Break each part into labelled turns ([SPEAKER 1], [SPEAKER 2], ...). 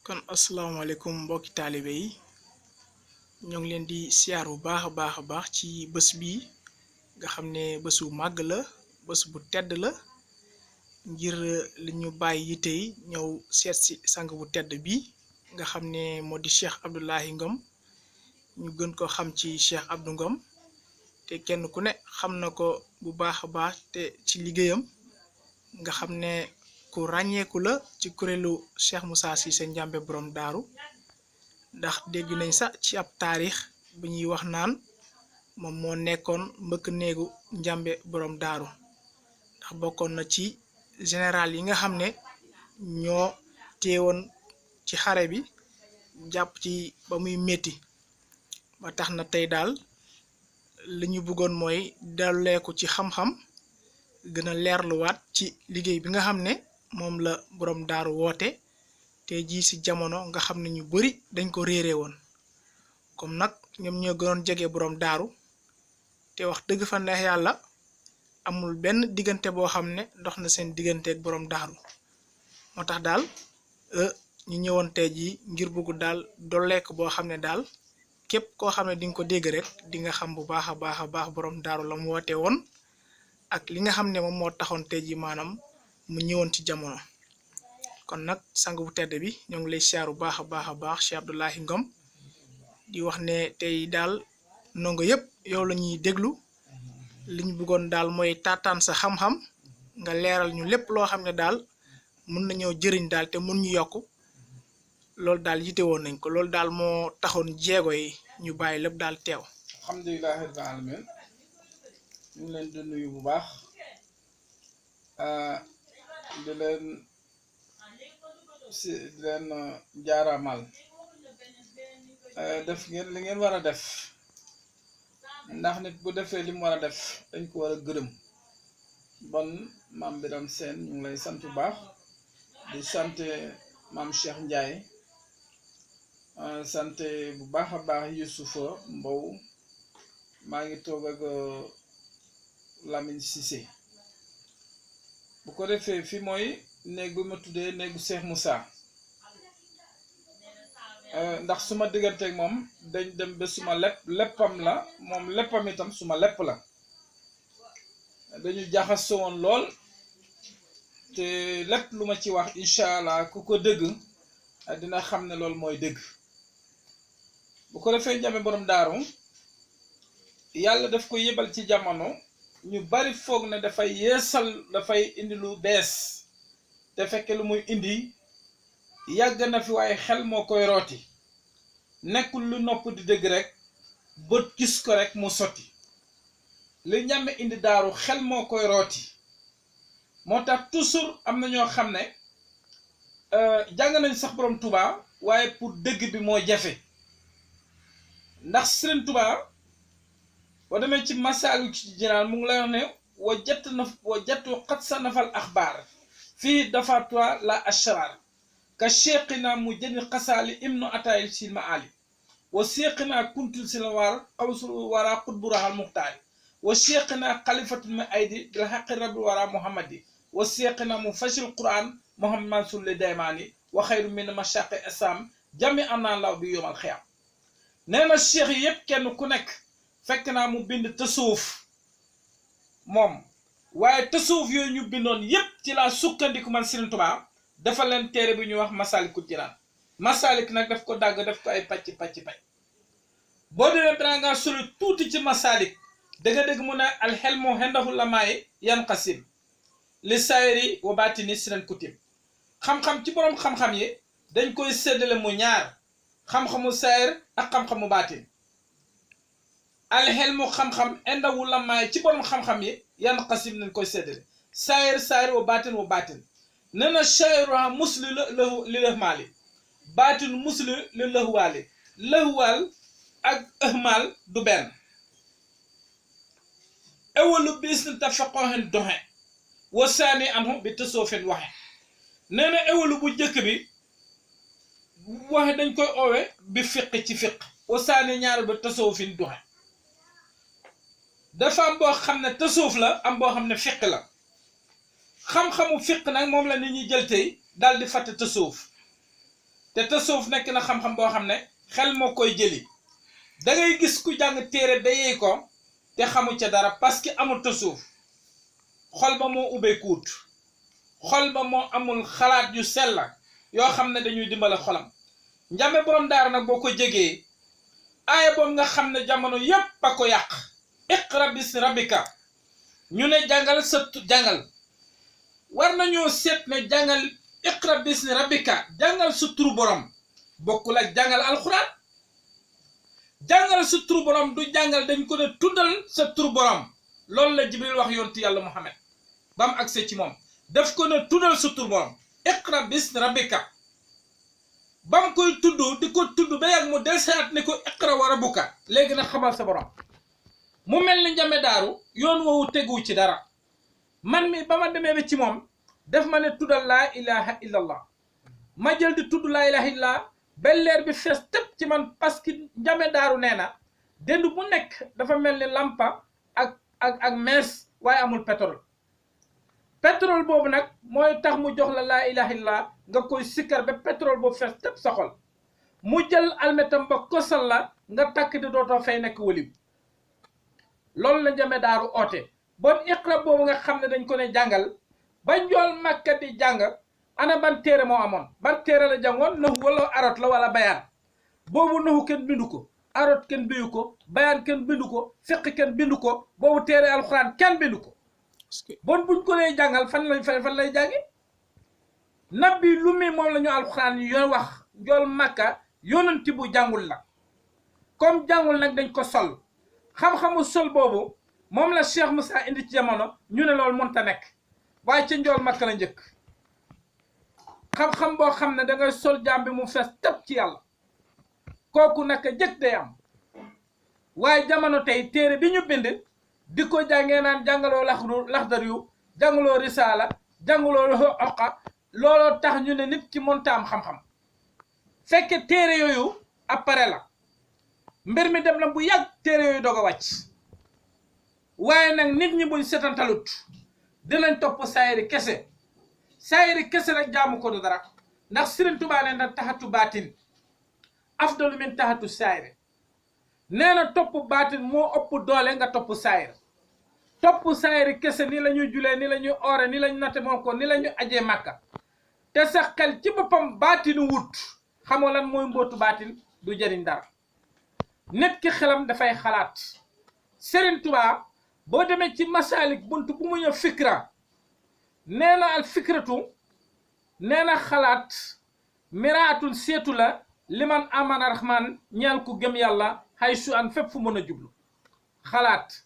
[SPEAKER 1] kon asalaamaaleykum mbokki taalibe yi ñoo ngi leen di siyaar bu baax a baax ci bés bi nga xam ne bésu màgg la bés bu tedd la ngir li ñu bàyyi yite yi ñëw seet si sang bu tedd bi nga xam ne moo di Cheikh Abdoulaye Ngom ñu gën ko xam ci Cheikh Abdou Ngom te kenn ku ne xam na ko bu baax a baax te ci liggéeyam nga xam ne ku ràññeeku la ci kuréelu Cheikh Moussa Cissé Ndiamé borom daaru ndax dégg nañ sax ci ab taarix bu ñuy wax naan moom moo nekkoon mbëkk néegu Ndiamé borom daaru ndax bokkoon na ci général yi nga xam ne ñoo teewoon ci xare bi jàpp ci ba muy metti ba tax na tey daal li ñu bëggoon mooy delleeku ci xam-xam gën a leerluwaat ci liggéey bi nga xam ne moom la borom daaru woote te jii ci jamono nga xam ne ñu bari dañ ko réere woon comme nag ñoom ñoo gënoon jege borom daaru te wax dëgg fa neex yàlla amul benn diggante boo xam ne dox na seen diggante ak borom daaru moo tax daal ñu ñëwoon tey jii ngir bëgg daal dolleek boo xam ne daal képp koo xam ne di nga ko dégg rek di nga xam bu baax a baax borom daaru la mu woote woon ak li nga xam ne moom moo taxoon tey jii maanaam mu ñëwoon ci jamono kon nag sang bu tedd bi ñoo ngi lay siyaar bu baax a baax Cheikh Abdoulaye Ngom di wax ne tey daal ndongo yëpp yow la ñuy déglu li ñu bëggoon daal mooy taataan sa xam-xam nga leeral ñu lépp loo xam ne daal mun nañoo jëriñ daal te mun ñu yokk loolu daal yite woon nañ ko loolu daal moo taxoon jéego yi ñu bàyyi lépp daal teew.
[SPEAKER 2] alhamdulilah rabbil alamin ñu ngi leen di nuyu bu baax di leen jaaraamal def ngeen li ngeen war a def ndax nit bu defee li mu war a def dañ ko war a gërëm bon maam Biram Seen ñu ngi lay sant bu baax di sant maam Cheikh Ndiaye sant bu baax a baax Youssoufa Mbow maa ngi toog ak Lamine Cissé bu ko defee fi mooy néeg bi ma tuddee néegu Cheikh Moussa ndax suma digganteeg moom dañ dem ba suma leppam la moom leppam itam suma lepp la dañu jaxasoo woon lool te lépp lu ma ci wax incha allah ku ko dëgg dina xam ne loolu mooy dëgg bu ko defee Ndiamé borom daaru yàlla daf ko yebal ci jamono ñu bari foog ne dafay yeesal dafay indi lu bees te fekke lu muy indi yàgg na fi waaye xel moo koy rooti nekkul lu nopp di dëgg rek bët gis ko rek mu sotti li Ndiamé indi daaru xel moo koy rooti moo tax toujours am na ñoo xam ne jàng nañ sax borom Touba waaye pour dëgg bi moo jafe ndax Serigne Touba boo demee ci masaalu ci jinaan mu ngi lay wax ne wajatu xat sa nafal axbaar fii dafa toi la ashrar ka cheikhina mu jëni xasaali imnu atayil sil ma ali wa cheikhina kuntul sil war xawsul wara xutburaxal muxtaari wa cheikhina xalifatul ma aydi bil xaqi rabbi wara muhammadi wa cheikhina mu fashil quran muhammad mansour le daymaani wa xayru min mashaqi islam jami anaan law bi yomal xiyam nee na cheikh yi yépp kenn ku nekk fekk naa mu bind tasawuf moom waaye tasawuf yooyu ñu bindoon yépp ci laa sukkandiku man Serigne Touba dafa leen téere bi ñuy wax Masaalikul Jinaan Masaalik nag daf ko dàgg daf ko ay pàcc boo demee balaa ngaa sori tuuti ci Masaalik danga dégg mu ne alxelmu hendahu lamaayi yanqasim li saayiri wa baatini sinan kutib xam-xam ci boroom xam-xam yi dañ koy séddale mu ñaar xam-xamu saayir ak xam-xamu baatin alxelmu xam-xam hendahu lamaayi ci boroom xam-xam yi yanqasim nañ koy séddale saayir wa baatin nee na shayruha musli li lëhmaali baatinu musli li lëhwaali lëhwaal ak ëhmaal du benn ewalu bis ni tafaqohen doxe wasaani anhu bi tasawufin waxe nee na ewalu bu njëkk bi waxe dañ koy owe bi fiq ci fiq wasaani ñaar bi tasawufin doxe dafa am boo xam ne tasawuf la am boo xam ne fiq la xam-xamu fiq nag moom la nit ñi jël tey daal di fàtte tasawuf te tasawuf nekk na xam-xam boo xam ne xel moo koy jëli da ngay gis ku jàng téere ba yeey ko te xamu ca dara parce que amul tasawuf xol ba moo ubbeekuut xol ba moo amul xalaat yu sell yoo xam ne dañuy dimbale xolam. Njame borom daara nag boo ko jegee aaya boobu nga xam ne jamono yépp a ko yàq iqra bismi rabbika ñu ne jàngal sa jàngal war nañoo seet ne jàngal iqra bismi rabbika jàngal sa turu borom bokkul ak jàngal alxuraan. jàngal sa turu borom du jàngal dañ ko ne tuddal sa turu borom loolu la Jibril wax yontu yàlla Muhammad ba mu agsee ci moom daf ko ne tuddal sa turu borom iqra bismi rabbika ba mu koy tudd di ko tudd ba yàgg mu delsaat ne ko iqra wa rabbuka léegi nag xamal sa borom mu mel ni Njame Daaru yoon woowu tegu ci dara man mi ba ma demee ba ci moom def ma ne tuddal laa ilaha illallah ma jël di tudd laa ilaha illallah ba leer bi fees tëpp ci man parce que Njame Daaru nee na dend bu nekk dafa mel ni lampa ak mees waaye amul pétrole boobu nag mooy tax mu jox la laa ilaha illallah nga koy sikkar ba pétrole boobu fees tëpp sa xol mu jël almetam ba kosal la nga takk di dootoo fay nekk waliw loolu la Njame Daaru oote bon iqra boobu nga xam ne dañ ko ne jàngal ba njool Makka di jàng ana ban téere moo amoon ban téere la jàngoon naxu wala arot la wala bayaan boobu naxu kenn bindu ko arot kenn bindu ko bayaan kenn bindu ko fiq kenn bindu ko boobu téere alxuraan kenn bindu ko bon buñ ko lay jàngal fan lay jàngi nabi lu mi moom la ñu alxuraan yoon wax njool Makka yonanti bu jàngul la comme jàngul nag dañ ko sol xam-xamu sol boobu moom la Cheikh Moussa indi ci jamono ñu ne loolu mënta nekk waaye ca njool Makka la njëkk xam-xam boo xam ne dangay sol jaam bi mu fees tëpp ci yàlla kooku naka jëkk day am waaye jamono tey téere bi ñu bind di ko jàngee naan jàngaloo laxdar yu jàngaloo risaala jàngaloo oqa looloo tax ñu ne nit ki mënta am xam-xam fekke téere yooyu après la mbir mi dem na bu yàgg téere yooyu doog a wàcc waaye nag nit ñi buñ setantalut dinañ topp saayiri kese nag jaamu ko du dara ndax Sëriñ Tuubaa nee na taxatu baatin afdalu min taxatu saayiri nee na topp baatin moo ëpp doole nga topp saayiri kese ni la ñuy julee ni la ñuy oore ni la ñu natte moom ko ni la ñuy ajee màkka te sax xel ci boppam baatinu wut xamoo lan mooy mbootu baatin du jëriñ dara nit ki xelam dafay xalaat Sëriñ Tuubaa boo demee ci masaalik buntu bu mu ñëw fikra nee na al fikratu nee na xalaat miraatun seetu la liman amana rahman ñeel ku gëm yàlla hay su an fépp fu mën a jublu xalaat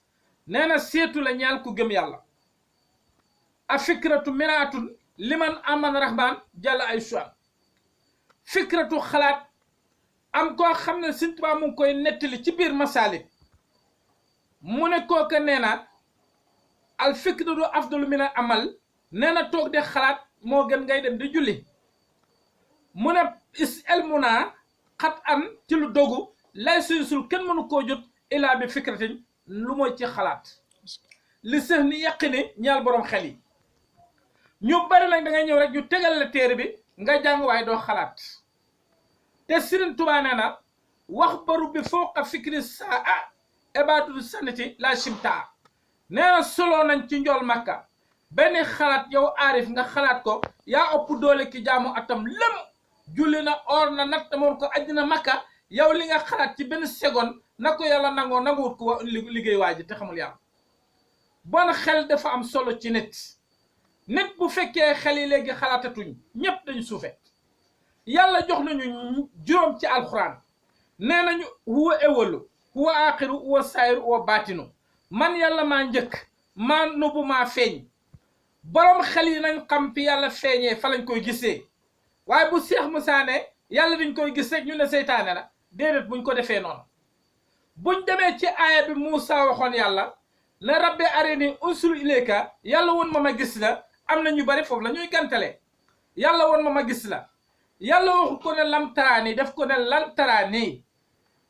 [SPEAKER 2] nee na seetu la ñeel ku gëm yàlla a fikratu miraatun liman amana rahman jàll ay su an fikratu xalaat am koo xam ne Sëriñ Tuubaa mu ngi koy nettali ci biir masaalik mu ne kooka nee na al fikratu afdalu min al amal nee na toog de xalaat moo gën ngay dem di julli mu ne is elmuna xat an ci lu dogu lay suyusul kenn mënu koo jot ilaa bi fikratin lu mooy ci xalaat li sëx ni yàqi ni ñaal boroom xel yi ñu bari nag da ngay ñëw rek ñu tegal la téere bi nga jàng waaye doo xalaat te Sëriñ Tuubaa nee na wax baru bi fooqa fikri saa a ebaatudu saniti la shimtaa nee na soloo nañ ci njool Makka benn xalaat yow aarif nga xalaat ko yaa ëpp doole ki jaamu atam lëm julli na or na natt moom ko àddina Makka yow li nga xalaat ci benn seconde na ko yàlla nangoo nanguwut ko liggéey waa ji te xamul yàlla bon xel dafa am solo ci nit bu fekkee xel yi léegi xalaatatuñ ñépp dañu suufe yàlla jox nañu juróom ci alxuraan nee nañu huwa ewalu huwa aaxiru huwa saayiru huwa baatinu man yàlla maa njëkk maa nubu maa feeñ borom xel yi nañ xam fi yàlla feeñee fa lañ koy gisee waaye bu Seex Musaa ne yàlla dañ koy gis rek ñu ne seytaane la déedéet buñ ko defee noonu buñ demee ci aaya bi Muusaa waxoon yàlla ne rabbi arini unsur ilayka yàlla woon ma gis la am na ñu bari foofu la ñuy gantale yàlla woon ma gis la yàlla waxu ko ne lam taraani def ko ne lan taraani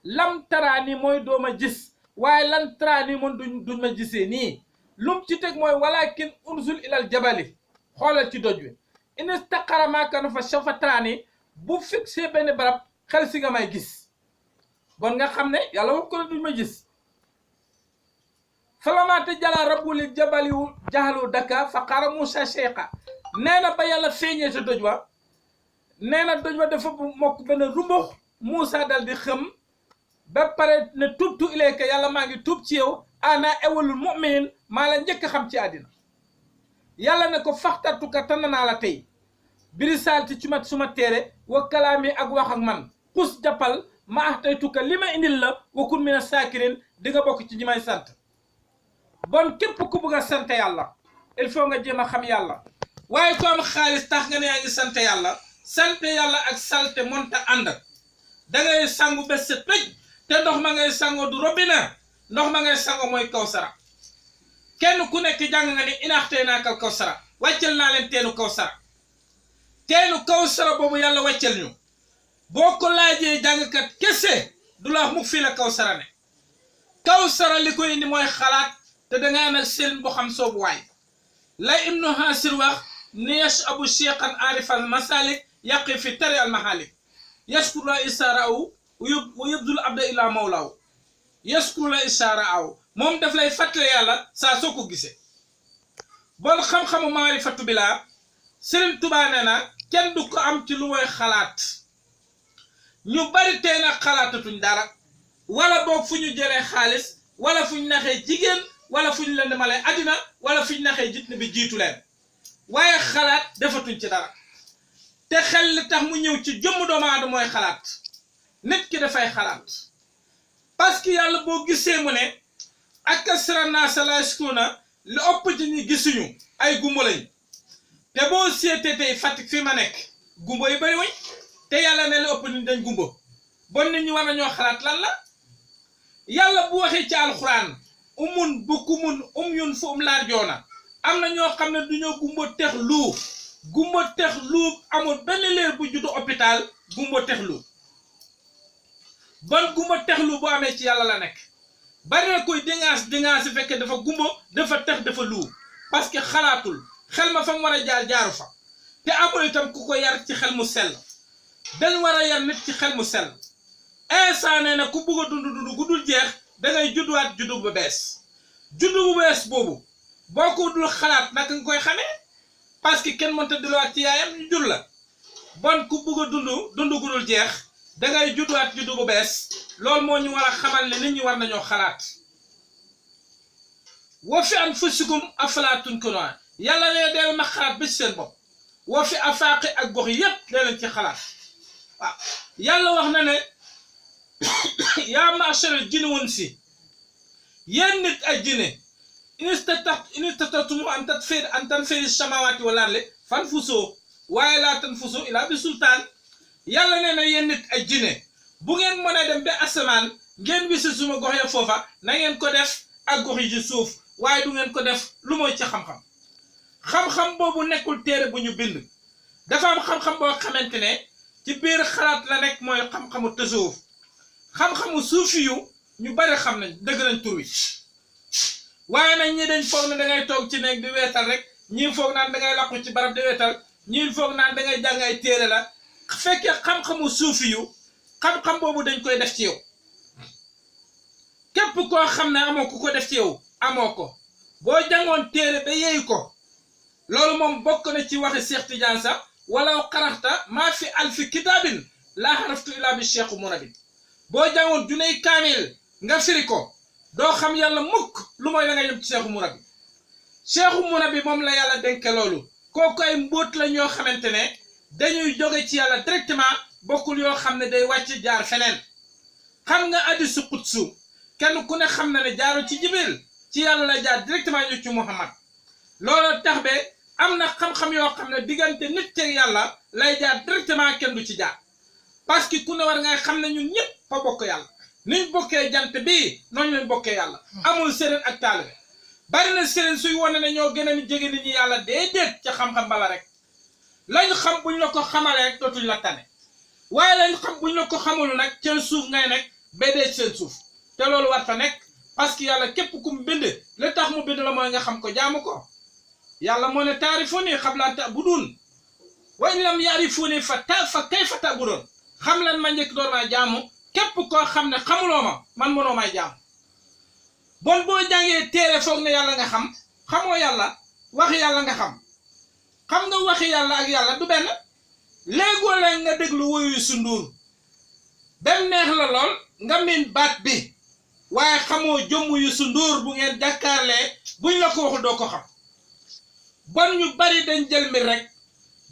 [SPEAKER 2] lam taraani mooy dooma gis waaye lan taraani moom duñ ma gisee nii lum ci teg mooy walakin unzul ilal jabali xoolal ci doj wi in istaqara makanu fa sawfa taraani bu fixé benn barab xel si nga may gis bon nga xam ne yàlla wax ko ne duñ ma gis falamaate jala rabbuli jabaliwu jaxalu daka fa xara Moussa cheikha nee na ba yàlla feeñee sa doj wa nee na doj wa dafa mokk benn rumbux Moussa dal di xëm ba pare ne tubtu ilayka yàlla maa ngi tuub ci yow ana ewalul mu'minin maa la njëkk xam ci àddina yàlla ne ko faxtartuka tànn naa la tey biri salti ci mat suma téere wa kalaami ak wax ak man xus jàppal ma ahtaytuka li ma indil la wa kun mina saakirin di nga bokk ci ñi may sant bon képp ku bëgg a sant yàlla il faut nga jéem a xam yàlla waaye ko am xaalis tax nga ne yaa ngi sant yàlla ak salte monta ànd da ngay sangu bés sa tëj te ndox ma ngay sangoo du robinet ndox ma ngay sangoo mooy kawsara kenn ku nekk jàng nga ni inaaxtee naakal kawsara wàccel naa leen teenu kawsara boobu yàlla wàccel ñu boo ko laajee jàngkat kese du la wax mukk fii la kawsara ne kawsara li ko indi mooy xalaat te danga nag seen boo xam soobu waay lay ibnu hasir wax ni abu cheikhan arifal masalik yàqi fi tari al mahalik yaskuru la isaraaw wa yubdul abda ila mawlaaw yaskuru la isaraaw moom daf lay fàttale yàlla saa soo ko gisee bon xam-xamu maarifatu bi laa Sëriñ Tuubaa nee na kenn du ko am ci lu mooy xalaat ñu bari tey nag xalaatatuñ dara wala boog fu ñu jëlee xaalis wala fu ñu naxee jigéen wala fu ñu leen demalee àddina wala fu ñu naxee jit bi jiitu leen waaye xalaat defatuñ ci dara te xel li tax mu ñëw ci jëmm doomu aadama mooy xalaat nit ki dafay xalaat parce que yàlla boo gisee mu ne ak asrana salaskuna lu ëpp ci ñi gisuñu ay gumba lañ te boo seetee tey Fatick fi ma nekk gumba yu bari wuñ te yàlla ne lu ëpp ni dañ gumba bon nit ñi war nañoo xalaat lan la yàlla bu waxee ci alxuraan umun bukkumun yun fu laar joona am na ñoo xam ne duñoo gumba tex lu amul benn leer bu juddu hôpital gumba tex lu bon gumba tex lu bu amee ci yàlla la nekk bari na koy dingaas si fekkee dafa gumba dafa tex dafa lu parce que xalaatul xel ma fa mu war a jaaru fa te amul itam ku ko yar ci xel mu sell dañ war a yar nit ci xel mu sell instant nee na ku bëgg a dund gudul jeex dangay judduwaat juddu bu bees boobu boo ko dul xalaat naka nga koy xamee parce que kenn mënta delluwaat ci yaayam ñu jur la bon ku bëgg a dund gudul jeex dangay judduwaat juddu bu bees loolu moo ñu war a xamal ne nit ñi war nañoo xalaat wa fi anfusikum afalaa tunkiruun yàlla ne deel ma xalaat ba ci seen bopp wa fi afaaqi ak gox yépp dee leen ci xalaat waaw yàlla wax na ne yaa ma'sharal jinni wal insi yéen nit ak jinne in istata'tum an tanfudu samaawaati wal ardi fanfusuu waaye laa tanfusuu illaa bi sultaan yàlla nee na yéen nit ak jinne bu ngeen mën a dem ba asamaan ngeen wisi suma gox ya foofa na ngeen ko def ak gox yi ci suuf waaye du ngeen ko def lu mooy ci xam-xam boobu nekkul téere bu ñu bind dafa am xam-xam boo xamante ne ci biir xalaat la nekk mooy xam-xamu tasawuf xam-xamu suufi yu ñu bari xam nañ dëgg nañ tur wi waaye nag ñi dañ foog ne dangay toog ci nekk di weetal rek ñii foog naan dangay làqu ci barab di weetal ñii foog naan dangay jàng ay téere la fekkee xam-xamu suufi yu xam-xam boobu dañ koy def ci yow képp koo xam ne amoo ku ko def ci yow amoo ko boo jàngoon téere ba yeeyu ko loolu moom bokk na ci waxi Cheikh Tidiane sax wala xaraxta maa fi alfi kitaabin laa xaraftu illaa bi cheikhu murabbi boo jàngoon juney kaamil nga firi ko doo xam yàlla mukk lu mooy da nga yem ci cheikhu murabbi moom la yàlla dénke loolu kooku ay mbóot la ñoo xamante ne dañuy jóge ci yàlla directement bokkul yoo xam ne day wàcc jaar feneen xam nga hadiisu qudsu kenn ku ne xam na ne jaaru ci Jibril ci yàlla la jaar directement ñu ci Muhammad loolu tax be am na xam-xam yoo xam ne diggante nit ci yàlla lay jaar directement kenn du ci jaar parce que ku ne war ngay xam ne ñun ñëpp fa bokk yàlla niñ bokkee jant bii noonu lañ bokkee yàlla amul sëriñ ak taalibe bari na sëriñ suy wane ne ñoo gën a ni jege nit ñi yàlla déedéet ca xam-xam bala rek lañ xam buñ la ko xamalee rek dootuñ la tane waaye lañ xam buñ la ko xamalu nag seen suuf ngay nekk ba dee seen suuf te loolu war fa nekk parce que yàlla képp ku mu bind li tax mu bind la mooy nga xam ko jaamu ko yàlla moo ne taarifuni qabla an ta'budun wa in lam yaarifuuni fa kayfa ta'buduun xam leen ma njëkk door maa jaamu képp koo xam ne xamuloo ma man mënoo may jaamu bon boo jàngee téere foog ne yàlla nga xam xamoo yàlla waxi yàlla nga xam nga waxi yàlla ak yàlla du benn léegoo leen nga déglu woyu Youssou Ndour dem neex la lool nga min baat bi waaye xamoo jëmm Youssou Ndour bu ngeen jàkkaarlee buñ la ko waxul doo ko xam bon ñu bari dañ jël mbir rek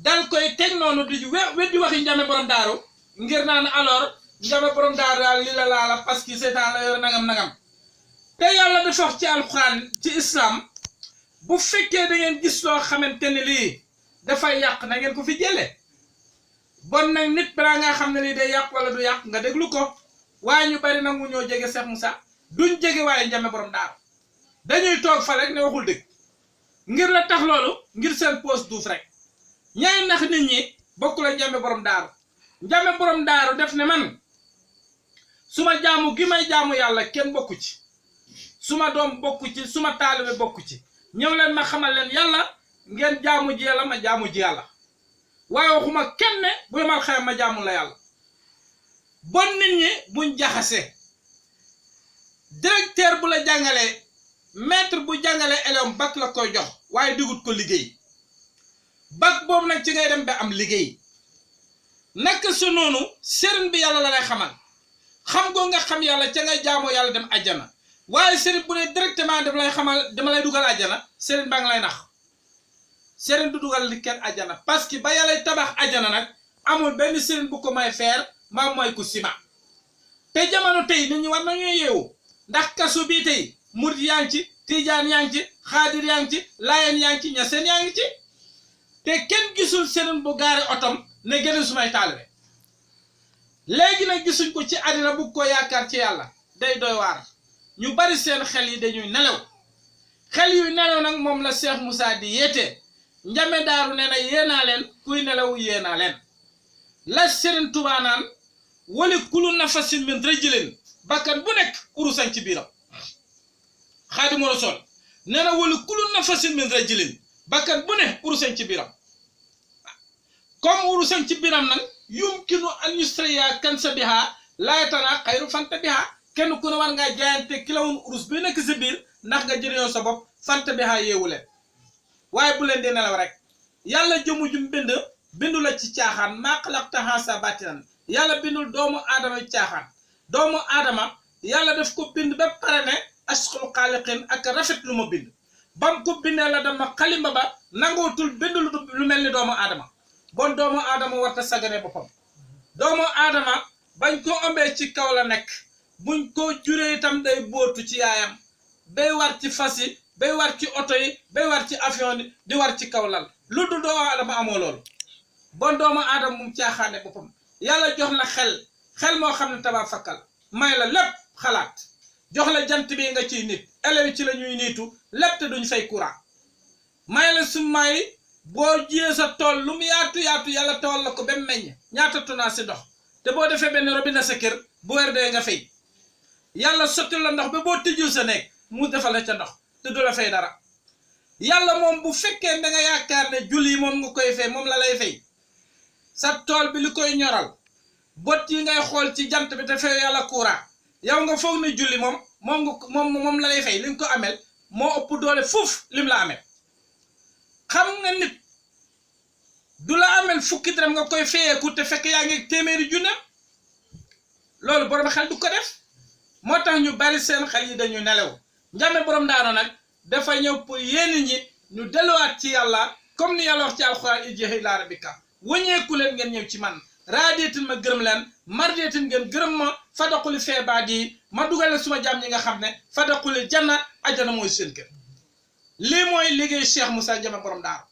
[SPEAKER 2] dal koy teg noonu di weddi waxi Ndiamé borom daaru ngir naan alors Ndiamé borom daaru daal li la laala parce que seetaan la yor nangam te yàlla dafa wax ci alxuraan ci islam bu fekkee da ngeen gis loo xamante ne lii dafay yàq na ngeen ko fi jëlee bon nag nit balaa ngaa xam ne lii day yàq wala du yàq nga déglu ko waaye ñu bari nag mu ñoo jege Cheikh Moussa duñ jege waaye Ndiamé borom daaru dañuy toog fa rek ne waxul dëgg ngir la tax loolu ngir seen poos duuf rek ñaay nax nit ñi bokku la Ndiamé borom daaru Ndiamé borom daaru def ne man suma jaamu gi may jaamu yàlla kenn bokku ci suma doom bokku ci suma taalibe bokku ci ñëw leen ma xamal leen yàlla ngeen jaamu ji yàlla ma jaamu ji yàlla waaye waxuma kenn ne bu yemal xayma ma jaamu la yàlla bon nit ñi buñ jaxase directeur bu la jàngalee maître bu jàngalee élève bac la koy jox waaye digut ko liggéey bac boobu nag ci ngay dem ba am liggéey naka su noonu sëriñ bi yàlla la lay xamal xam goo nga xam yàlla ca ngay jaamoo yàlla dem àjjana waaye sëriñ bu ne directement daf lay xamal dama lay dugal àjjana sëriñ baa ngi lay nax sëriñ du dugal li kenn àjjana parce que ba yàlla tabax àjjana nag amul benn sëriñ bu ko may feer maa mooy ku sima te jamono tey nit ñi war nañoo yeewu ndax kasu bii tey murit yaa ngi ci tijaan yaa ngi ci xaadir yaa ngi ci laayeen yaa ngi ci ñaseen yaa ngi ci te kenn gisul sëriñ bu gaare otom ne gën a sumay taalibe léegi nag gisuñ ko ci àddina bu ko yaakaar ci yàlla day doy waar ñu bari seen xel yi dañuy nelaw xel yuy nelaw nag moom la Cheikh Moussa di yeete Ndiamé daaru nee na yéenaa leen kuy nelaw yéenaa leen la Serigne Touba naan wali kulu nafasin min rajulin bakkan bu nekk urusan ci biiram Xaadimu Rasuul nee na wali kulu nafasin min rajulin bakkan bu ne urusan ci biiram comme urusan ci biiram nag yumkinu an yusriya kansa biha laaytana xayru fanta biha kenn ku ne war ngaa jaayante kilawun urus bi nekk si biir ndax nga jëriñoo sa bopp fanta biha yeewu leen waaye bu leen di nelaw rek yàlla jëmu jum bindu la ci caaxaan maa xalaqta sa batinan yàlla bindul doomu aadama ci caaxaan doomu aadama yàlla daf ko bind ba pare ne asqul xaaliqin ak rafet lu ma bind bam ko bindee la dama xalimba ba nangootul bind lu mel ni doomu aadama bon doomu aadama warta sagane boppam doomu aadama bañ ko ëmbee ci kaw la nekk buñ ko juree itam day bootu ci yaayam day war ci fas yi bay war ci oto yi bay war ci avion yi di war ci kaw lal lu dul doomu aadama amoo loolu bon doomu aadama mu caaxaane boppam yàlla jox la xel moo xam ne tabaar fakkal may la lépp xalaat jox la jant bi nga ciy nit élèves ci la ñuy niitu lépp te duñ fay courant may la su may boo jiyee sa tool lu mu yaatu yàlla tool la ko ba meññ ñaata tonaa si ndox te boo defee benn robinet sa kër bu weer dee nga fay yàlla sotti la ndox ba boo tëjul sa nekk mu defal la ca ndox te du la fay dara yàlla moom bu fekkee da nga yaakaar ne julli moom nga koy fay moom la lay fay sa tool bi li koy ñoral bot yi ngay xool ci jant bi te fay yàlla courant yow nga foog ne julli moom la lay fay li nga ko amel moo ëpp doole fuuf lim la amel xam nga nit du la amel fukki dërëm nga koy fayeeku te fekk yaa ngi téeméeri junne loolu borom xel du ko def moo tax ñu bari seen xel yi dañu nelew Ndiamé borom daano nag dafa ñëw pour yéen ñi ñu delluwaat ci yàlla comme ni yàlla wax ci alxuraan ijjihi ilaa rabbika wëñeeku leen ngeen ñëw ci man raadeetin ma gërëm leen mardeetin ngeen gërëm ma fadaquli feebaat yi ma dugale suma jaam ñi nga xam ne fadaquli janna ajjana mooy seen kër lii mooy liggéey Cheikh Moussa Ndiamé borom daaro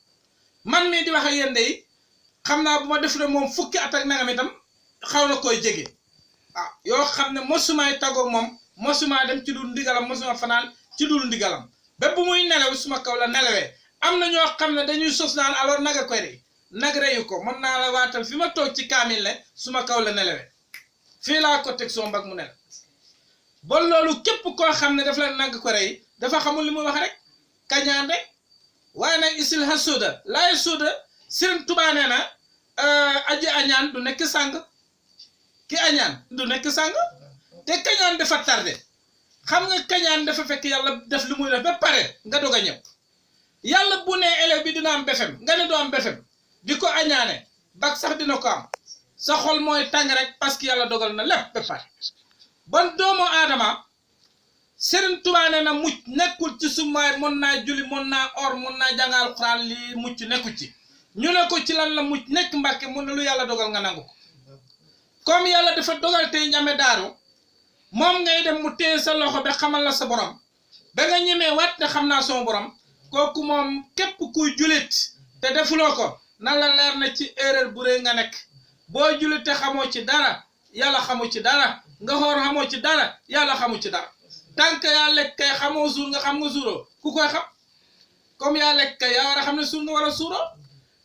[SPEAKER 2] man mii di wax ak yéen de xam naa bu ma def moom fukki at ak nangam itam xaw na koy jege waaw yoo xam ne mosumaay tagoo moom mosuma dem ci dul ndigalam mosuma fanaan ci dul ndigalam bépp bu muy nelaw suma kaw la nelawee am na ñoo xam ne dañuy sos naan alors naga koy rey nag reyu ko mën naa la waatal fi ma toog ci kaamil ne suma kaw la nelawee fii laa ko teg soo mbag mu nelaw bon loolu képp koo xam ne daf la nag ko rey dafa xamul li muy wax rek kañaan rek waaye nag isil ha suuda laay suuda Sëriñ Tuubaa nee na aji añaan du nekk sàng ki añaan du nekk sàng te kañaan dafa tardé xam nga kañaan dafa fekk yàlla def lu muy def ba pare nga doog a ñëw yàlla bu ne élève bi dina am BFEM nga ne doo am BFEM di ko añaane bac sax dina ko am sa xol mooy tàng rek parce que yàlla dogal na lépp ba pare bon doomu aadama Sëriñ Tuubaa nee na mucc nekkul ci summaay mën naa julli mën naa or mën naa jàngal Alxuraan lii mucc nekku ci ñu ne ko ci lan la mucc nekk Mbàkke mu ne lu yàlla dogal nga nangu ko comme yàlla dafa dogal tey ñame daaru moom ngay dem mu téye sa loxo ba xamal la sa borom ba nga ñemee wat ne xam naa sama borom kooku moom képp kuy julit te defuloo ko na la leer na ci erreur bu rëy nga nekk boo julit te xamoo ci dara yàlla xamu ci dara nga xoor xamoo ci dara yàlla xamu ci dara tant que yaa lekk kay xamoo suur nga xam nga suuroo ku koy xam comme yaa lekk kay yaa war a xam ne suur nga war a suuroo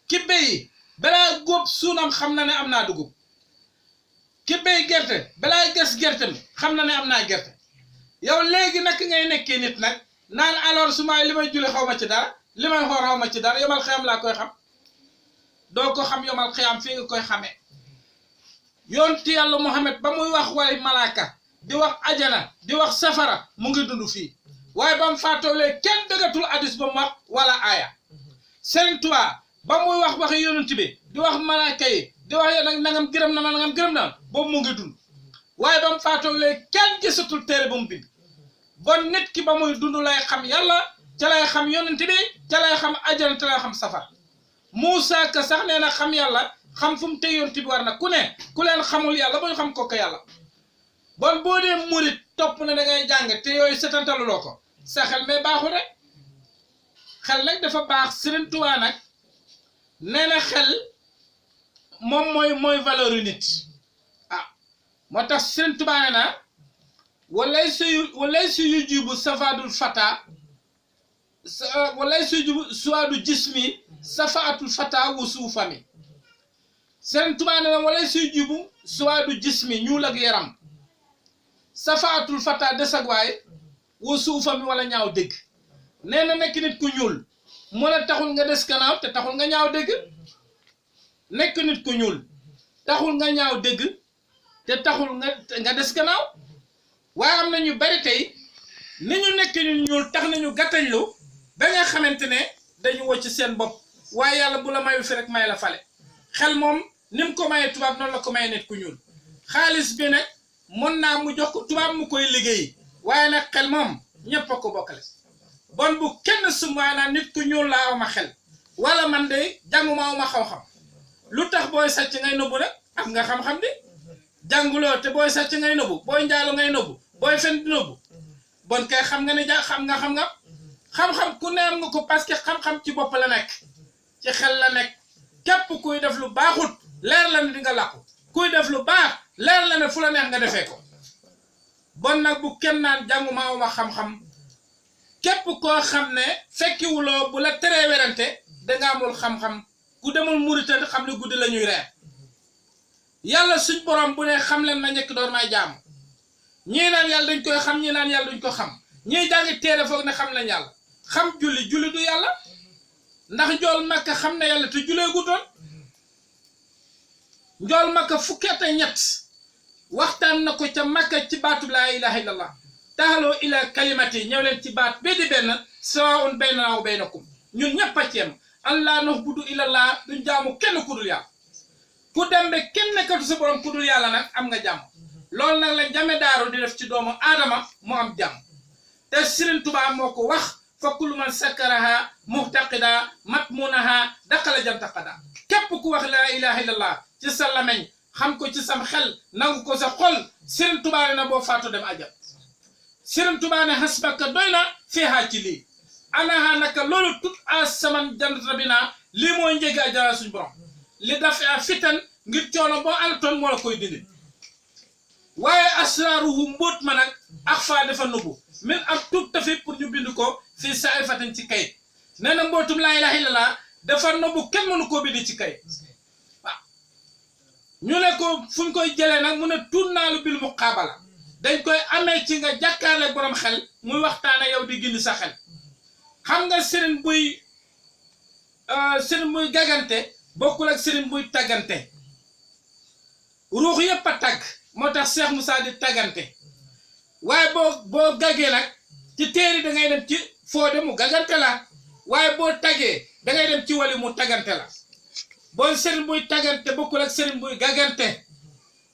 [SPEAKER 2] ki béy balaa góob suunam xam na ne am naa dugub ki béy gerte balaa ges gerte mi xam na ne am naa gerte yow léegi nag ngay nekkee nit nag naan alors su ma li may julli xaw ma ci dara li may xoor xaw ma ci dara yomal xiyam laa koy xam doo ko xam yomal xiyam fii nga koy xamee yonti yàlla Muhammad ba muy wax way malaaka di wax ajana di wax safara mu ngi dund fii waaye ba mu faatoolee kenn dëggatul hadis ba mu wax wala aaya Sëriñ Tuubaa ba muy wax waxi yonent bi di wax malaaka yi di wax yow nag nangam gërëm na ma nangam gërëm na boobu mu ngi dund waaye ba mu faatoolee kenn gisatul téere ba mu bind bon nit ki ba muy dund lay xam yàlla ca lay xam yonent bi ca lay xam ajana ca lay xam safara Muusaa Ka sax nee na xam yàlla xam fu mu tey yonent bi war na ku ne ku leen xamul yàlla ba ñu xam kooku yàlla bon boo dee murit topp na da ngay jàng te yooyu setantaluloo ko sa xel mais baaxul rek xel nag dafa baax Sëriñ Tuubaa nag nee na xel moom mooy valeur yu nit ah moo tax Sëriñ Tuubaa nee na walay su yujibu safaadul fata walay su yujibu suwaadu jismi safaatul fata wu suufami Sëriñ Tuubaa nee na walay su yujibu suwaadu jismi ñuul ak yaram safaatul fata desagwaay wu suufami wala ñaaw dégg nee na nekk nit ku ñuul mu ne taxul nga des gannaaw te taxul nga ñaaw dégg nekk nit ku ñuul taxul nga ñaaw dégg te taxul nga des gannaaw waaye am na ñu bari tey ni ñu nekk ñu ñuul tax nañu gàttañlu ba nga xamante ne dañu wocc seen bopp waaye yàlla bu la mayu fi rek may la fale xel moom ni mu ko mayee tubaab noonu la ko mayee nit ku ñuul xaalis bi nag mën naa mu jox ko tubaab mu koy liggéey waaye nag xel moom ñëpp a ko bokkale bon bu kenn sumwaay naa nit ku ñuul laa awma xel wala man de jànguma awma xam-xam lu tax booy sàcc ngay nëbbu nag am nga xam-xam di jànguloo te booy sàcc ngay nëbbu booy njaalo ngay nëbbu booy fen di nëbbu bon kay xam nga ne xam-xam ku ne am nga ko parce que xam-xam ci bopp la nekk ci xel la nekk képp kuy def lu baaxut leer la ne di nga làqu kuy def lu baax leer la ne fu la neex nga defee ko bon nag bu kenn naan jànguma awma xam-xam képp koo xam ne fekkiwuloo bu la teree werante danga amul xam-xam ku demul murite xam ne guddi la ñuy reer yàlla suñ borom bu ne xam leen na njëkk door may jaamu ñii naan yàlla dañ koy xam ñii naan yàlla duñ ko xam ñii jàngi téere foog ne xam nañ yàlla xam julli du yàlla ndax njool makka xam na yàlla te julee gutoon njool makka fukki at ak ñett waxtaan na ko ca makka ci baatub laa ilaha illallah taxaloo ila kalimati ñëw leen ci baat bii di benn sawaun baynana wa baynakum ñun ñëpp a ci yem allah na'budu illallah duñ jaamu kenn ku dul yàlla ku dem be kenn nekkatu sa borom ku dul yàlla nag am nga jàmm loolu nag la jame daaru di def ci doomu aadama mu am jàmm te Sëriñ Tuubaa moo ko wax fa kullu man sakkaraha muhtaqida matmunaha daqala jantaqada képp ku wax laa ilaha illallah ci sa lamañ xam ko ci sam xel nangu ko sa xol Sëriñ Tuubaa na boo faatu dem ajab Sëriñ Tuubaa ne hasbaka doy na fiihaa ci lii anaha naka loolu tut a saman jant rabina lii mooy njëgi ajara suñ borom li daf a fitan ngir coono boo alatoon moo la koy dindi waaye asraaruhu mbóot ma nag ak faa dafa nëbbu min ak tuut tafi pour ñu bind ko fii saa fatin ci kayit nee na mbootum laa ilaaha illallaah dafa nëbbu kenn mënu koo bind ci kayit waaw ñu ne ko fu ñu koy jëlee nag mu ne tunnaalu bil muqaabala dañ koy amee ci nga jàkkaarle borom xel muy waxtaane yow di gindi sa xel xam nga sëriñ buy gagante bokkul ak sëriñ buy tàggante ruux yëpp a tàgg moo tax Cheikh Moussa di tàggante waaye boo gaggee nag ci téeri da ngay dem ci foode mu gàggante la waaye boo taggee da ngay dem ci wali mu tàggante la boo sëriñ buy tàggante bokkul ak sëriñ buy gàggante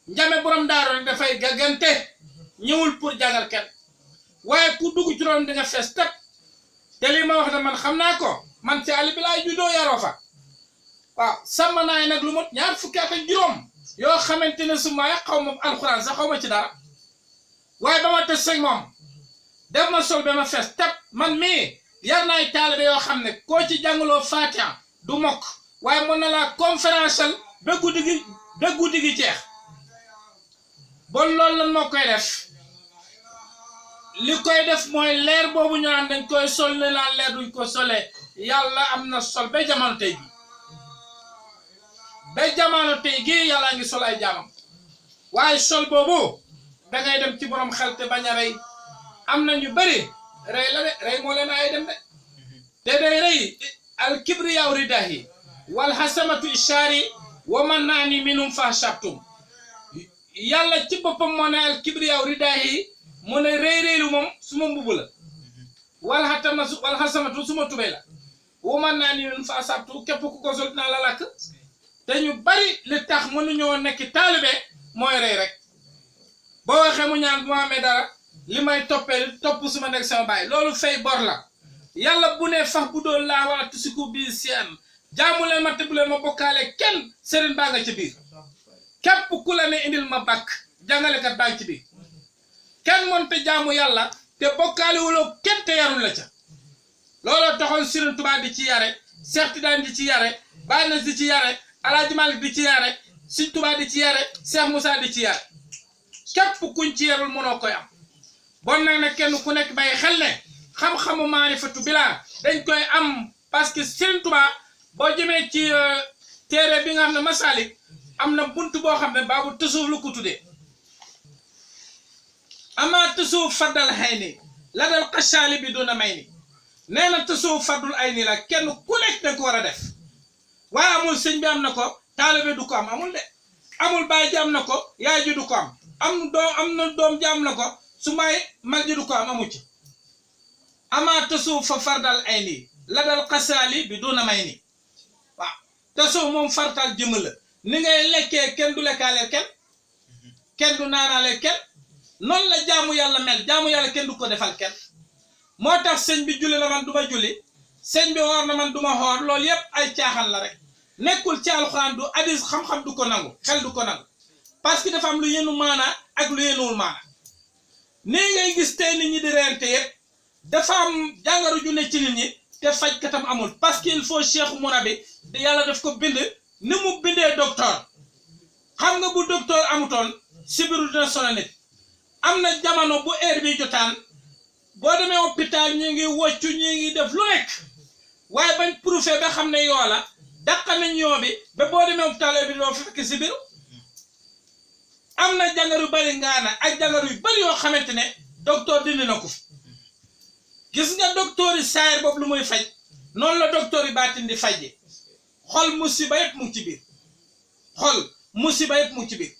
[SPEAKER 2] njame borom daaro rek dafay gàggante ñëwul pour jàngal kenn waaye ku dugg ci roon di nga fees tëpp te lii ma wax ne man xam naa ko man ci àll bi laay juddoo yaroo fa waaw sàmm naay nag lu mot ñaar fukki at ak juróom yoo xamante ne su ma xaw ma alxuraan sax xaw ma ci dara waaye ba ma tës sëñ moom def ma sol ba ma fees tëpp man mii yar naay taalibe yoo xam ne koo ci jàngaloo Fatiha du mokk waaye mën na laa conférencial ba guddi gi jeex bon loolu lan moo koy def li koy def mooy leer boobu ñu naan dañ koy sol ne laan leer duñ ko solee yàlla am na sol ba jamono tey gi ba jamono tey gi yàlla ngi sol ay jaamam waaye sol boobu dangay dem ci borom xel te bañ a rey am na ñu bëri rey la de rey moo leen ay dem de te day rey al kibriyaaw ridahi wal hasamatu ishaari wa man naani minum fa shabtum yàlla ci boppam moo ne al kibriyaaw ridahi mu ne réy-réylu moom suma mbubu la wal hasamatu suma tubéy la wa man naani minum fa shabtum képp ku ko sol dinaa la lakk te ñu bari li tax mënuñoo nekk taalibe mooy rey rek boo waxee mu ñaan bu ma amee dara li may toppee topp suma nekk sama baay loolu fay bor la yàlla bu ne fax bu doon laa wala tusiku bii seen jaamu leen ma te bu leen ma bokkaale kenn sëriñ baa nga ci biir képp ku la ne indil ma bàkk jàngalekat baa ngi ci biir kenn mënta jaamu yàlla te bokkaale wuloo kenn te yarul la ca looloo taxoon Sëriñ Tuubaa di ci yare Seex Tijaan di ci yare Baay Ñas di ci yare Alaaji Maalik di ci yare Sëriñ Tuubaa di ci yare Seex Musaa di ci yare képp kuñ ci yarul mënoo koy am bon nag ne kenn ku nekk bàyyi xel ne xam-xamu maarifatu bilaa dañ koy am parce que Sëriñ Tuubaa boo jëmee ci téere bi nga xam ne Masaalik am na bunt boo xam ne baabu tasuuf lu ko tuddee ama tasuuf faddal xay ni la dal xasaali bi doona may ni nee na tasuuf faddul ay ni la kenn ku nekk dañ ko war a def waaye amul sëñ bi am na ko taalibe du ko am amul de amul baay ji am na ko yaay ji du ko am am na doom ji am na ko su may mag ji du ko am amu ci ama tasuuf fa fardal ay ni la dal xasaali bi doona may ni waaw tasuuf moom fartal jëm la ni ngay lekkee kenn du lekkaaleel kenn du naanaaleel kenn noonu la jaamu yàlla mel jaamu yàlla kenn du ko defal kenn moo tax sëñ bi julli na man du ma julli sëñ bi xoor na man du ma xoor loolu yépp ay caaxaan la rek nekkul ci alxuraan du hadis xam-xam du ko nangu xel du ko nangu parce que dafa am lu yenu maanaa ak lu yenuwul maanaa nii ngay gis tey nit ñi di rente yépp dafa am jàngoro ju ne ci nit ñi te fajkatam amul parce que il faut cheikh murabi yàlla daf ko bind ni mu bindee docteur xam nga bu docteur amutoon sibiru dina sonal nit am na jamono bu heure bi jotaan boo demee hôpital ñi ngi woccu ñi ngi def lu nekk waaye bañ prouvé ba xam ne yoo la dàqa nañ yoo bi ba boo demee hôpital heure bi doo fekk sibiru am na jàngar yu bari ngaana ak jàngar yu bari yoo xamante ne docteur dindi na ko fi gis nga docteur yi saayir boobu lu muy faj noonu la docteur yi baatin di fajje xol musiba yëpp mu ngi ci biir xol musiba yëpp mu ngi ci biir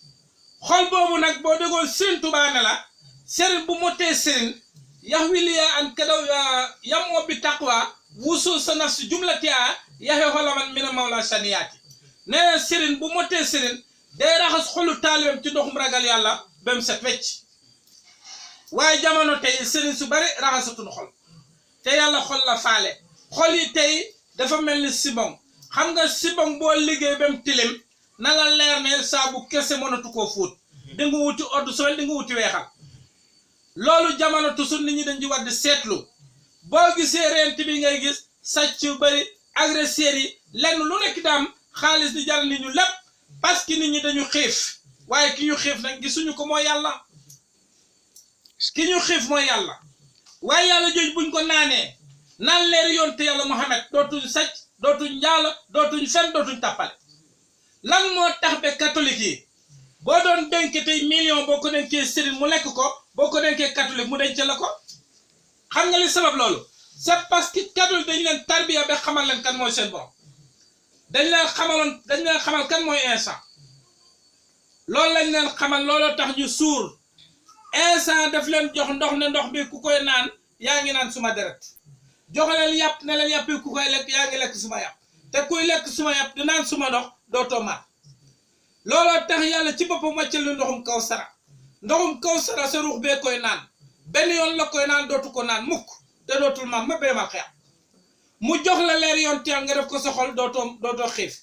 [SPEAKER 2] xol boobu nag boo déggoon Sëriñ Tuubaa ne la sëriñ bu motee sëriñ yax wiliya an kadaw yamoo bi taqwa wusul sa naf si jumlatiya yaxe xolaman mina mawla saniyaati nee na sëriñ bu motee sëriñ day raxas xolu taalibeem ci ndoxum ragal yàlla ba mu set wecc waaye jamono tey sëriñ su bari raxasatuñu xol te yàlla xol la faale xol yi tey dafa mel ni sibong xam nga sibong boo liggéey ba mu tilim na la leer ne saabu kese mënatu koo fóot di nga wuti ordre sowel di nga wuti weexal loolu jamono toujours nit ñi dañ ci war di seetlu boo gisee rent bi ngay gis sàcc yu bëri agresseurs yi lenn lu nekk daam xaalis di jar nit ñu lépp parce que nit ñi dañu xiif waaye ki ñu xiif nag gisuñu ko mooy yàlla ki ñu xiif mooy yàlla waaye yàlla jooj buñ ko naanee naan leer yoon te yàlla Muhammad dootuñ sàcc dootuñ njaalo dootuñ fen dootuñ tàppale lan moo tax ba catholique yi boo doon dénk tey million boo ko dénkee sëriñ mu lekk ko boo ko dénkee catholique mu denc la ko xam nga li sabab loolu c'est parce que catholique dañu leen tarbiya ba xamal leen kan mooy seen borom dañ leen xamal kan mooy instant loolu lañ leen xamal looloo tax ñu suur instant daf leen jox ndox ne ndox bi ku koy naan yaa ngi naan suma deret jox leen yàpp ne leen yàpp yi ku koy lekk yaa ngi lekk suma yàpp te kuy lekk suma yàpp di naan suma ndox dootoo mar looloo tax yàlla ci boppam wàcce lu ndoxum Kawsara sa ruux bee koy naan benn yoon la koy naan dootu ko naan mukk te dootul mar ma béemal xeex mu jox la leer yoon teel nga def ko sa xol dootoo xiif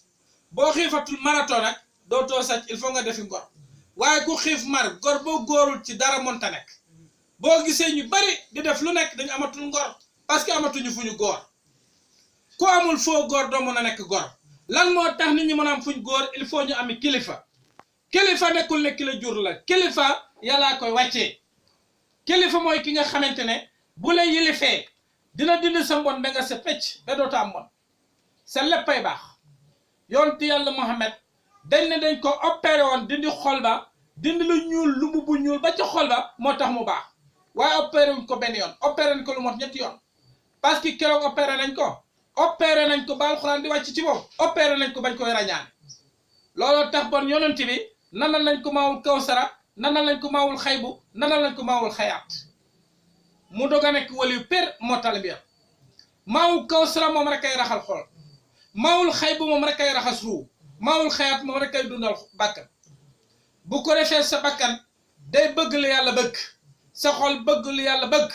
[SPEAKER 2] boo xiifatul marathon nag dootoo sàcc il faut nga defi ngor waaye ku xiif mar gor boo góorul ci dara monta nekk boo gisee ñu bari di def lu nekk dañu amatul ngor parce que amatuñu fu ñu góor ku amul foo góor doo mën a nekk gor lan moo tax nit ñi mën a am fuñ góor il faut ñu ami kilifa nekkul ne ki la jur la kilifa yàllaa koy wàccee kilifa mooy ki nga xamante ne bu la yilifee dina dindi sa mbon ba nga sa pecc ba doota am mbon sa léppay baax yonent yàlla Muhammad dañ ko opéré woon dindi xol ba dindi lu ñuul lu mu bu ñuul ba ci xol ba moo tax mu baax waaye opéré wuñ ko benn yoon opéré nañ ko lu mot ñetti yoon parce que keroog opéré nañ ko ba alxuraan di wàcc ci moom opéré nañ ko bañ koy rañaan looloo tax bon yonent bi nanal nañ ko maawul Kawsara nanal nañ ko maawul xaybu nanal nañ ko maawul xayaat mu doog a nekk waliyu pér moo talbiya maawul Kawsara moom rek ay raxal xol maawul xaybu moom rek ay raxas ruu maawul xayaat moom rek ay dundal bakkan bu ko defee sa bakkan day bëgg la yàlla bëgg sa xol bëgg lu yàlla bëgg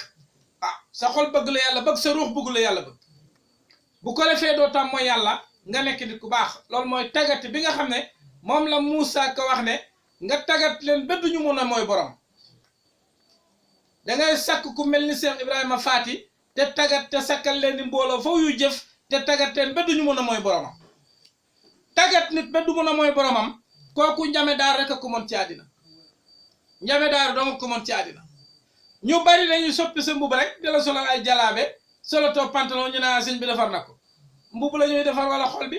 [SPEAKER 2] sa xol bëgg la yàlla bëgg sa ruux bëgg la yàlla bëgg bu ko defee doo tam mooy yàlla nga nekk nit ku baax loolu mooy tàggat bi nga xam ne moom la Moussa ko wax ne nga tàggat leen ba duñu mun a mooy borom dangay sakk ku mel ni Cheikh Ibrahima Faty te tàggat te sakkal leen ni mbooloo faw yu jëf te tàggat leen ba duñu mun a mooy boromam tàggat nit ba du mun a mooy boromam kooku njame daar rek a ko mën ci àddina njame daar doo ko mën ci àddina ñu bari dañuy soppi sa mbubb rek di la solal ay jalaabe soloto pantalon ñu naa sëñ bi defar na ko mbubb la ñuy defar wala xol bi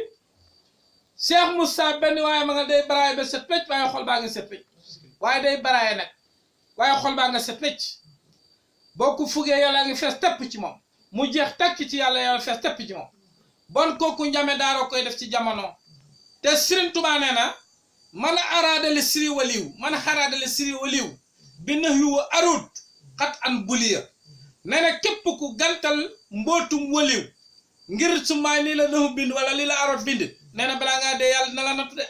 [SPEAKER 2] Cheikh Moussa benn waaye ma nga day baraaye ba set pecc waaye xol baa nga set pecc waaye day baraaye nag waaye xol baa nga set pecc boo ko fugee yàlla ngi fees tepp ci moom mu jeex takk ci yàlla fees tepp ci moom bon kooku njame daaroo koy def ci jamono te Sëriñ Tuubaa nee na man araadale siri waliw bi nax yu arut xat an buliya nee na képp ku gantal mbootum waliw ngir sumaay lii la naxu bind wala lii la aroot bind nee na balaa ngaa dee yàlla na la nattu de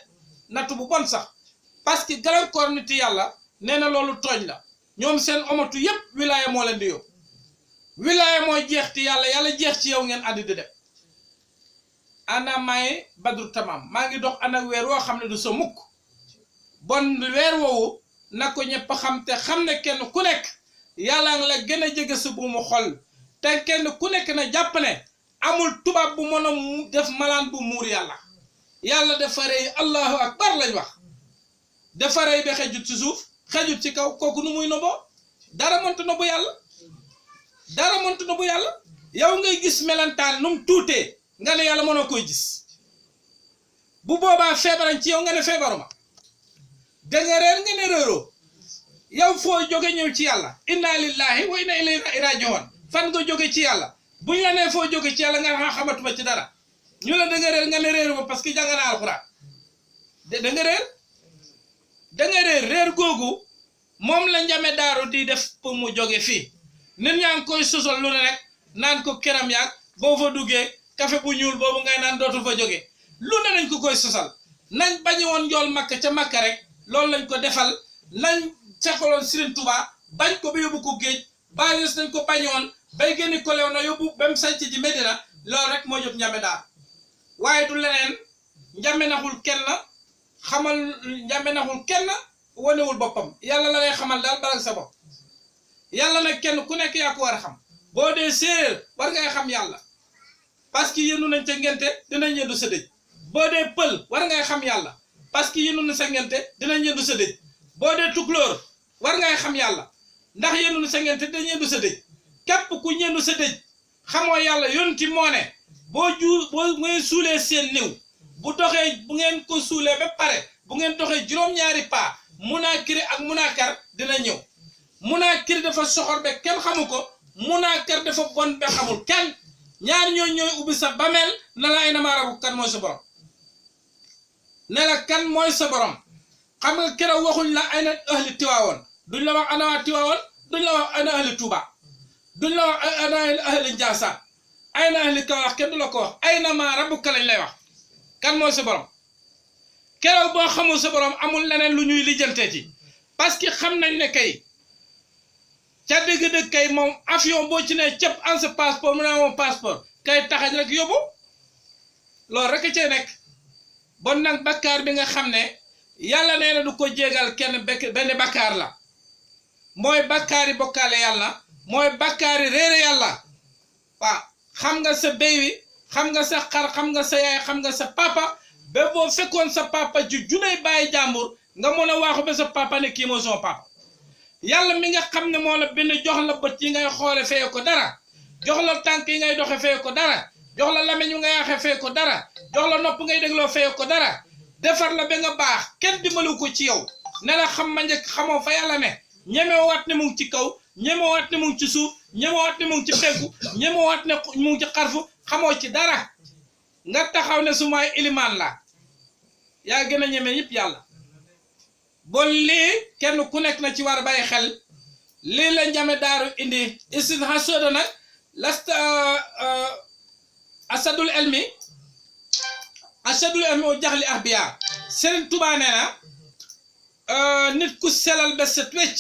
[SPEAKER 2] nattu bu bon sax parce que gàllankoor nit yàlla nee na loolu tooñ la ñoom seen omatu yépp wilaaya moo leen di yóbbu wilaaya mooy jeex ti yàlla jeex ci yow ngeen àndi di dem ana may badru tamam maa ngi dox ànd ak weer woo xam ne du sa mukk bon weer woowu na ko ñëpp xam te xam ne kenn ku nekk yàlla nga la gën a jege sa buumu xol te kenn ku nekk na jàpp ne amul tubaab bu mën a def malaan bu muur yàlla dafa rëy allahu akbar lañ wax dafa rëy ba xejut ci suuf xejut ci kaw kooku nu muy noboo dara mënta nobu yàlla yow ngay gis melentaan nu mu tuutee nga ne yàlla mënoo koy gis bu boobaa feebaran ci yow nga ne feebaruma danga reer nga ne réeroo yow foo jóge ñëw ci yàlla inna lillahi wa inna ilayhi raji'un fan nga jóge ci yàlla buñ la nee foo jóge ci yàlla nga xamatuma ci dara ñu la danga réer nga ne réeruma parce que jàng naa alxuraan danga réer googu moom la njame daaru di def pour mu jóge fii nit ñaa ngi koy sosol lu ne rek naan ko këram yaag boo fa duggee café bu ñuul boobu ngay naan dootu fa jóge lu ne nañ ko koy sosal nañ bañi woon njool makka ca makka rek loolu lañ ko defal lañ cakaloon Sëriñ Tuubaa bañ ko ba yóbbu ko géej bàyyi nañ ko bañoon bay génni ko lew na yóbbu ba mu sanc ji Medina loolu rek moo jot njame daar waaye du leneen njame naxul kenn wanewul boppam yàlla la lay xamal daal baral sa bopp yàlla nag kenn ku nekk yaa ko war a xam boo dee séeréer war ngay xam yàlla parce que yéenu nañ ca ngente dinañ ñëndu sa dëj boo dee pël war ngay xam yàlla parce que yéenu na sa ngente dinañ ñëndu sa dëj boo dee tukulóor war ngay xam yàlla ndax yéenu na sa ngente dinañ ñëndu sa dëj képp ku ñëndu sa dëj xamoo yàlla yonti moo ne boo ngeen suulee seen niw bu ngeen ko suulee ba pare bu ngeen doxee juróom-ñaari paa munaakiri ak munaakar dina ñëw munaakiri dafa soxor ba kenn xamu ko munaakar dafa bon ba xamul kenn ñaar ñooy ubbi sa bameel na la ay na maarabu kan mooy sa borom ne la kan mooy sa borom xam nga keroog waxuñ la ay na ahli Tiwaawoon duñ la wax ana waa Tiwaawoon duñ la wax ana ahli Touba duñ la wax ana ahli Njaasaan ay na ahli Kaolack kenn du la ko wax ay na maa rabbuka lañ lay wax kan mooy sa borom keroog boo xamul sa borom amul leneen lu ñuy lijjantee ci parce que xam nañ ne kay ca dëgg-dëgg kay moom avion boo ci ne cëpp en sa passeport mu ne moom passeport kay taxañ rek yóbbu loolu rek a cee nekk bon nag bakkaar bi nga xam ne yàlla nee na du ko jégal kenn benn bakkaar la mooy bakkaari bokkaale yàlla mooy bakkaari réere yàlla waaw xam nga sa béy wi xam nga sa xar xam nga sa yaay xam nga sa papa ba boo fekkoon sa papa ju junay bàyyi jàmbur nga mën a waaxu ba sa papa ne kii moo sama papa yàlla mi nga xam ne moo la bind jox la bët yi ngay xoole feye ko dara jox la tànk yi ngay doxe feye ko dara jox la lamiñ yu ngay waxe feye ko dara jox la nopp ngay dégloo feye ko dara defar la ba nga baax kenn dimbaliwu ko ci yow ne la xam ma njëkk xamoo fa yàlla ne ñemewoo wat ne mu ngi ci kaw ñemewoo wat ne mu ngi ci suuf ñemewoo wat ne mu ngi ci penku ñemewoo wat ne mu ngi ci xarfu xamoo ci dara nga taxaw ne su may ilimaan la yaa gën a ñeme yëpp yàlla bon lii kenn ku nekk na ci war a bàyyi xel lii la njame daaru indi isin hasoda nag lasta asadul elmi o jaxli ahbiya Sëriñ Tuubaa nee na nit ku selal ba set wecc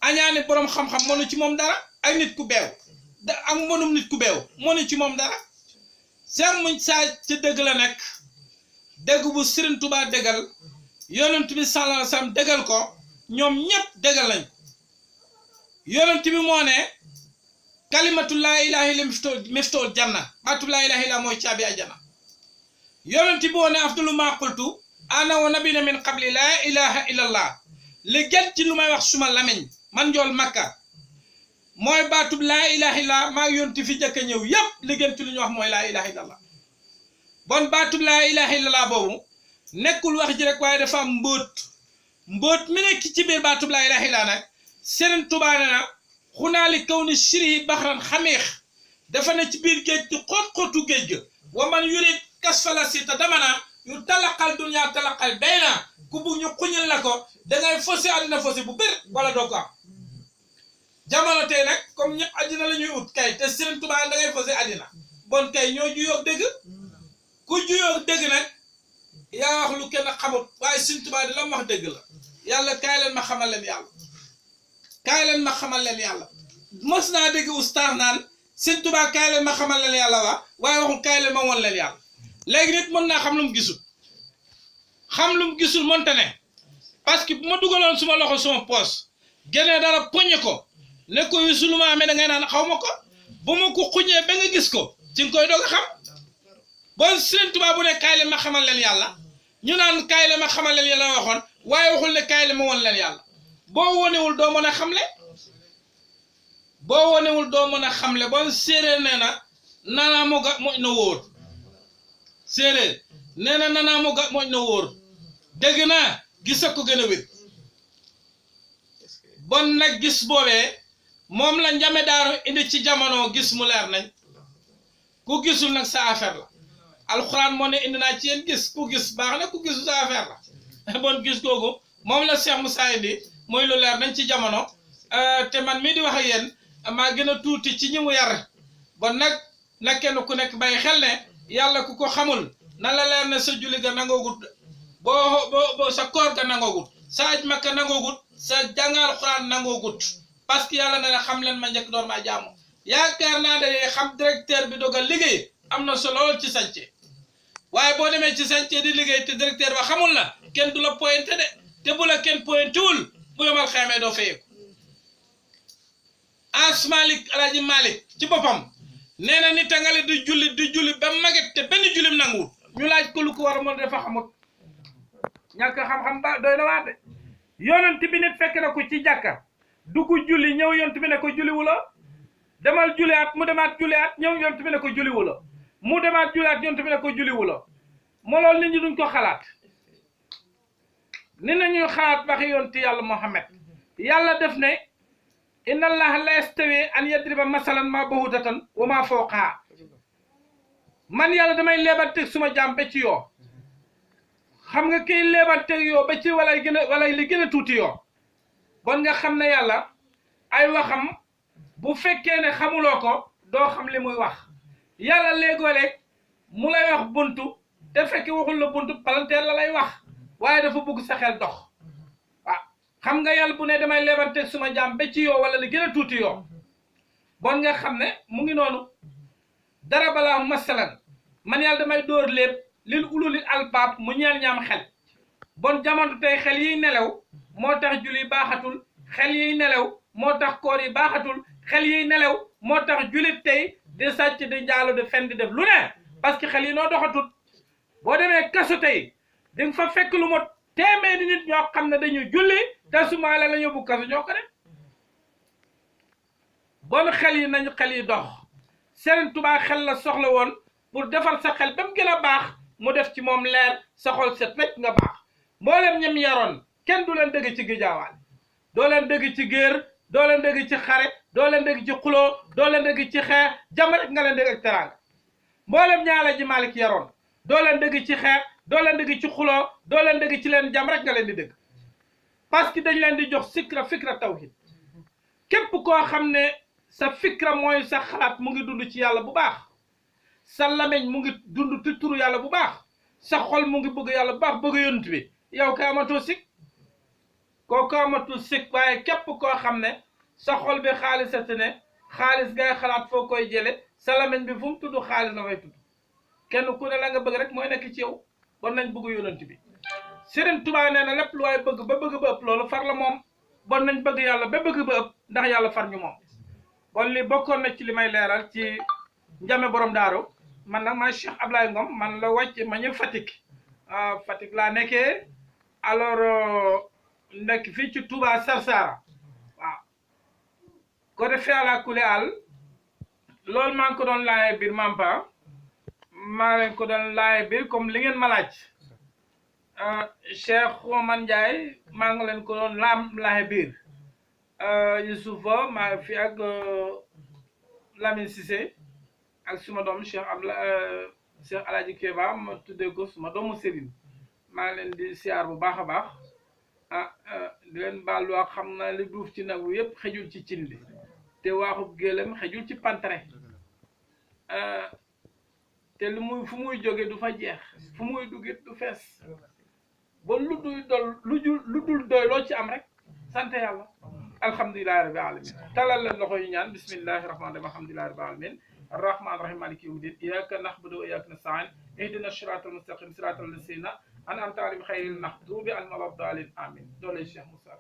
[SPEAKER 2] añaani boroom xam-xam mënu ci moom dara ak nit ku beew ak mënum nit ku beew mënu ci moom dara seen muñ saa ci dëgg la nekk dëgg bu Sëriñ Tuubaa dëggal yonent bi sallallahu alayhi wasallam dëggal ko ñoom ñépp dëggal lañ yonent bi moo ne kalimatu laa ilaaha illa miftool janna baatu laa ilaaha illa mooy caabi ajana yonent bi moo ne afdalu maa qultu ana wa nabiyina min qabli laa ilaha illa allah li gën ci lu may wax suma lamiñ man njool makka mooy baatub laa ilaha illa maa yonent fi jëkk a ñëw yépp li gën ci lu ñu wax mooy laa ilaha illa allah bon baatub laa ilaha illa allah boobu nekkul wax ji rek waaye dafa am mbóot mi nekk ci biir baatub laa ilaha illa nag Sëriñ Tuubaa ne na xunaali kaw ni siri baxran xamiix dafa ne ci biir géej gi xóot-xóotu géej ga wa man yurid kasfala si te dama naa yu talaqal dunya talaqal bayna ku bugg ñu xuñal la ko dangay faussé àddina faussé bu bir wala doo ko am jamono tey nag comme ñu àddina la ñuy ut kay te Sëriñ Tuubaa dangay faussé àddina bon kay ñoo juyoog dëgg ku juyoog dëgg nag yaa wax lu kenn xamut waaye Sëriñ Tuubaa di la wax dëgg la yàlla kaay leen ma xamal leen yàlla kaay leen ma xamal leen yàlla mos naa dégg ustaas naan Sëriñ Tuubaa kaay leen ma xamal leen yàlla waaye waxu kaay leen ma won leen yàlla léegi nit mën naa xam lu mu gisul xam lu mu gisul mënta ne parce que bu ma dugaloon suma loxo suma poos génnee dara poñe ko ne ko yu su lu ma amee da ngay naan xaw ma ko bu ma ko xuñee ba nga gis ko ci nga koy doog a xam bon Sëriñ Tuubaa bu ne kaay leen ma xamal leen yàlla ñu naan kaay leen ma xamal leen yàlla waxoon waaye waxul ne kaay leen ma won leen yàlla boo wonewul doo mën a xamle boo wonewul doo mën a xamle bon séeréer nee na nanaa mo ga moj na wóor séeréer nee na nanaa mo ga moj na wóor dégg naa gis ko gën a wér bon nag gis boobee moom la njame daaru indi ci jamono gis mu leer nañ ku gisul nag sa affaire la alxuraan moo ne indi naa ci yéen gis ku gis baax na ku gisul sa affaire la bon gis googu moom la Cheikh Moussa indi mooy lu leer nañ ci jamono te man mii di wax ak yéen maa gën a tuuti ci ñi mu yar bon nag kenn ku nekk bàyyi xel ne yàlla ku ko xamul na la leer ne sa julli ga nangoogut boo sa koor ga nangoogut sa aj makka nangoogut sa jàngal Alxuraan nangoogut parce que yàlla na xam leen ma njëkk door maa jaamu yaakaar naa ne xam directeur bi doog a liggéey am na solo lool ci sànce waaye boo demee ci sànce di liggéey te directeur ba xamul la kenn du la pointé de te bu la kenn pointé wul bu yomal xeemee doo fayeeku As Malik Alaaji Malik ci boppam nee na nit a nga di julli ba maget te benn jullim nanguwul ñu laaj ko lu ko war a mën dafa xamut ñàkk xam-xam ba doy na waar de yonent bi nit fekk na ko ci jàkka dugg julli ñëw yonent bi ne ko julli wula demal julli at mu demaat julli at ñëw yonent bi ne ko julli wula mu demaat julli at yonent bi ne ko julli wula moo loolu nit ñi duñ ko xalaat ni nañuy xalaat waxi yonent yàlla Muhammad yàlla def ne inna allaha la yastawi an yadriba masalan ma bahudatan wa ma fawqaha man yàlla damay leebal teg suma jaam ba ci yoo xam nga kiy léebanteeg yoo ba ci walay li gën a tuuti yoo bon nga xam ne yàlla ay waxam bu fekkee ne xamuloo ko doo xam li muy wax yàlla léegoo-léeg mu lay wax buntu te fekke waxul la buntu palanteer la lay wax waaye dafa bëgg sa xel dox waaw xam nga yàlla bu ne damay léebanteeg suma jaam ba ci yoo wala li gën a tuuti yoo bon nga xam ne mu ngi noonu dara balaa masalan man yàlla damay dóor lépp lil ululil albaab mu ñeel ñaam xel bon jamono tey xel yiy nelaw moo tax julli baaxatul xel yiy nelaw moo tax koor yi baaxatul xel yiy nelaw moo tax jullit tey di sàcc di njaalu di fen di def lu ne parce que xel yi noo doxatul boo demee kasu tey di nga fa fekk lu mot téeméeri nit ñoo xam ne dañuy julli te suma la yóbbu kasu ñoo ko def bon xel yi nañu xel yi dox Serigne Touba xel la soxla woon pour defal sa xel ba mu gën a baax mu def ci moom leer sa xol set wecc nga baax mboolem ñam yaroon kenn du leen dëgg ci gijaawaal doo leen dëgg ci géer doo leen dëgg ci xare doo leen dëgg ci xuloo doo leen dëgg ci xeex jàmm rek nga leen dëgg ak teraanga mboolem ñaala ji Malick yaroon doo leen dëgg ci xeex doo leen dëgg ci xuloo doo leen dëgg ci leen jàmm rek nga leen di dëgg parce que dañ leen di jox fikra tawhid képp koo xam ne sa fikra mooy sa xalaat mu ngi dund ci yàlla bu baax sa lameñ mu ngi dund ci turu yàlla bu baax sa xol mu ngi bëgg yàlla bu baax bëgg yonent bi yow kay amatoo sik kooku amatul sik waaye képp koo xam ne sa xol bi xaalisati ne xaalis ngay xalaat foo koy jële sa lameñ bi fu mu tudd xaalis na fay tudd kenn ku ne la nga bëgg rek mooy nekk ci yow bon nañ bëgg yonent bi Serigne Touba nee na lépp lu waay bëgg ba bëgg ba ëpp loolu far la moom bon nañ bëgg yàlla ba bëgg ba ëpp ndax yàlla far ñu moom bon li bokkoon na ci li may leeral ci Njame borom daaru man nag maa Cheikh Ablaye Ngom man la wàcc ma ñëw Fatick Fatick laa nekkee alors nekk fii ci Touba Sarsara waaw ko defee àla kule àll loolu maa ngi ko doon laaye biir Mampa maa leen ko doon laaye biir comme li ngeen ma laaj Cheikh Oumar Ndiaye maa ngi leen ko doon laaye biir Youssoufa maa fi ak Lamine Cissé ak suma doom Cheikh Alaaji Keba ma tuddee ko suma doomu Serigne maa ngi leen di siyaar bu baax a baax di leen baalu ak xam na li duuf ci nag wi yëpp xejul ci cin li te waaxub gélém xejul ci pantre te lu muy fu muy jóge du fa jeex fu muy duggit du fees ba lu dul doy loo ci am rek sant yàlla alhamdulillahi rabbil alamin talal leen loxo yu ñaan bismillahi rahmani rahim alhamdulillahi rabbil alamin arrahman rahim maliki yawmiddin iyyaka na'budu wa iyyaka nasta'in ihdina siratal mustaqim siratal lazina an'amta alayhim ghayril maghdubi alayhim waladdallin amin doole Cheikh Moussa